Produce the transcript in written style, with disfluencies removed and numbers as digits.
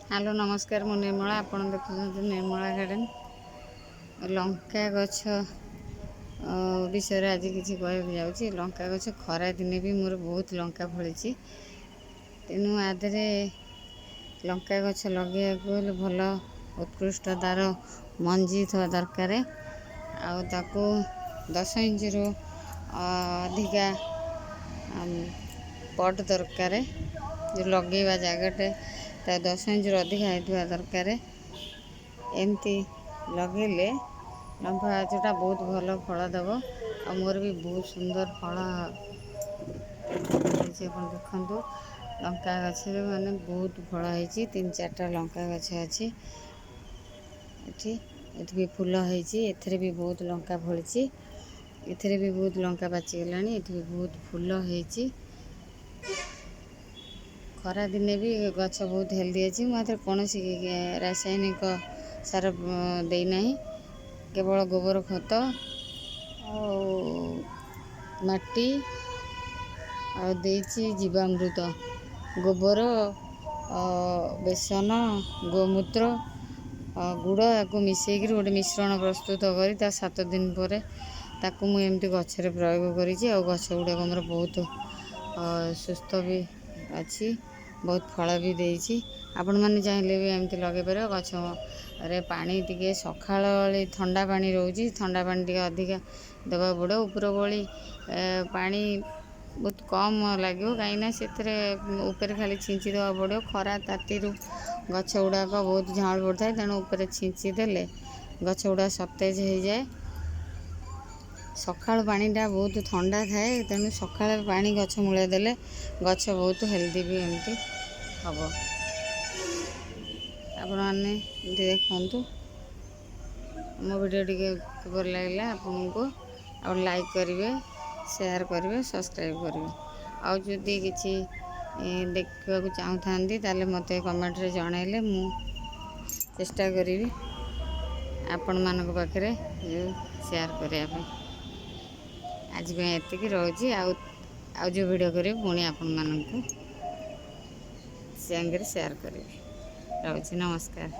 Hello, ନମସ୍କାର। ମୁଁ ନିର୍ମଳା, ଆପଣ ଦେଖୁଛନ୍ତି ନିର୍ମଳା ଗାର୍ଡ଼େନ୍। ଲଙ୍କା ଗଛ ବିଷୟରେ ଆଜି କିଛି କହିବାକୁ ଯାଉଛି। ଲଙ୍କା ଗଛ ଖରା ଦିନେ ବି ମୋର ବହୁତ ଲଙ୍କା ଫଳିଛି। ତେଣୁ ଆ ଦେହରେ ଲଙ୍କା ଗଛ ଲଗେଇବାକୁ ହେଲେ ଭଲ ଉତ୍କୃଷ୍ଟ ତା'ର ମଞ୍ଜି ଥିବା ଦରକାର। ଆଉ ତାକୁ 10 ଇଞ୍ଚରୁ ଅଧିକା ପଟ୍ ଦରକାର। ଯେଉଁ ଲଗେଇବା ଜାଗାଟେ, ତା 10 ଇଞ୍ଚରୁ ଅଧିକା ହେଇଥିବା ଦରକାର। ଏମିତି ଲଗେଇଲେ ଲଙ୍କା ଗଛଟା ବହୁତ ଭଲ ଫଳ ଦେବ। ଆଉ ମୋର ବି ବହୁତ ସୁନ୍ଦର ଫଳ ହେଇଛି। ଆପଣ ଦେଖନ୍ତୁ, ଲଙ୍କା ଗଛରେ ମାନେ ବହୁତ ଫଳ ହେଇଛି। ତିନି ଚାରିଟା ଲଙ୍କା ଗଛ ଅଛି ଏଠି। ଏଠି ବି ଫୁଲ ହେଇଛି। ଏଥିରେ ବି ବହୁତ ଲଙ୍କା ଫଳିଛି। ଏଥିରେ ବି ବହୁତ ଲଙ୍କା ପାଚିଗଲାଣି। ଏଠି ବି ବହୁତ ଫୁଲ ହେଇଛି। ଖରାଦିନେ ବି ଗଛ ବହୁତ ହେଲ୍ଦି ଅଛି। ମୁଁ ଏଥିରେ କୌଣସି ରାସାୟନିକ ସାର ଦେଇନାହିଁ। କେବଳ ଗୋବର ଖତ ଆଉ ମାଟି ଆଉ ଦେଇଛି ଜୀବାମୃତ, ଗୋବର, ବେସନ, ଗୋମୂତ୍ର, ଗୁଡ଼, ୟାକୁ ମିଶାଇକିରି ଗୋଟେ ମିଶ୍ରଣ ପ୍ରସ୍ତୁତ କରି ତା 7 ଦିନ ପରେ ତାକୁ ମୁଁ ଏମିତି ଗଛରେ ପ୍ରୟୋଗ କରିଛି। ଆଉ ଗଛ ଗୁଡ଼ାକ ମୋର ବହୁତ ସୁସ୍ଥ ବି ଅଛି, ବହୁତ ଫଳ ବି ଦେଇଛି। ଆପଣମାନେ ଚାହିଁଲେ ବି ଏମିତି ଲଗେଇ ପାରିବେ। ଗଛରେ ପାଣି ଟିକେ ସକାଳ ଓଳି ଥଣ୍ଡା ପାଣି ରହୁଛି, ଥଣ୍ଡା ପାଣି ଟିକେ ଅଧିକା ଦେବାକୁ ପଡ଼ିବ। ଉପର ଓଳି ପାଣି ବହୁତ କମ୍ ଲାଗିବ, କାହିଁକିନା ସେଥିରେ ଉପରେ ଖାଲି ଛିଞ୍ଚି ଦେବାକୁ ପଡ଼ିବ। ଖରା ତାତିରୁ ଗଛ ଗୁଡ଼ାକ ବହୁତ ଝାଉଁଳି ପଡ଼ିଥାଏ। ତେଣୁ ଉପରେ ଛିଞ୍ଚି ଦେଲେ ଗଛ ଗୁଡ଼ାକ ସତେଜ ହେଇଯାଏ। ସକାଳୁ ପାଣିଟା ବହୁତ ଥଣ୍ଡା ଥାଏ। ତେଣୁ ସକାଳେ ପାଣି ଗଛ ମୂଳେ ଦେଲେ ଗଛ ବହୁତ ହେଲ୍ଦି ବି ଏମିତି ହେବ। ଆପଣମାନେ ଏମିତି ଦେଖନ୍ତୁ। ମୋ ଭିଡ଼ିଓ ଟିକେ କିପରି ଲାଗିଲା ଆପଣଙ୍କୁ, ଆଉ ଲାଇକ୍ କରିବେ, ସେୟାର କରିବେ, ସବସ୍କ୍ରାଇବ୍ କରିବେ। ଆଉ ଯଦି କିଛି ଦେଖିବାକୁ ଚାହୁଁଥାନ୍ତି, ତାହେଲେ ମୋତେ କମେଣ୍ଟରେ ଜଣାଇଲେ ମୁଁ ଚେଷ୍ଟା କରିବି ଆପଣମାନଙ୍କ ପାଖରେ ସେୟାର କରିବା ପାଇଁ। ଆଜି ପାଇଁ ଏତିକି ରହୁଛି। ଆଉ ଆଉ ଯେଉଁ ଭିଡ଼ିଓ କରିବି, ପୁଣି ଆପଣମାନଙ୍କୁ ସାଙ୍ଗରେ ସେୟାର କରିବି। ରହୁଛି, ନମସ୍କାର।